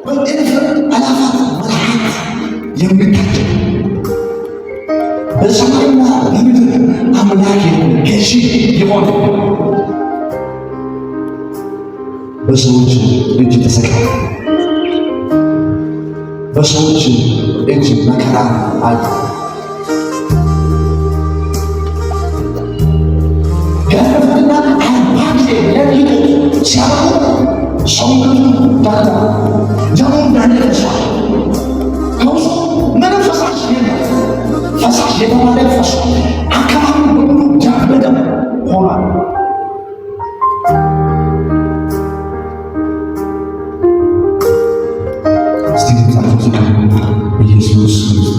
በእልፍ አእላፋት መላእክት የሚታጀብ፣ በሰማይና በምድር አምላክ የሆነ፣ ገዢ የሆነ በሰዎች እጅ ተሰቀለ። በሰዎች እጅ መከራ አየ። ገረፉትና 40 ጊዜ ለይቶት ሲያበቁ ሰውነቱ ዳዳ ደሙ እንዳለ ፈሷል። ከውስጡ ምንም ፈሳሽ የለም። ፈሳሽ የተባለ ፈሷል። አካባቢው በሙሉ ደም በደም ሆኗል። እስቲ ድምፃችሁ ዝቅ። ኢየሱስ ክርስቶስ።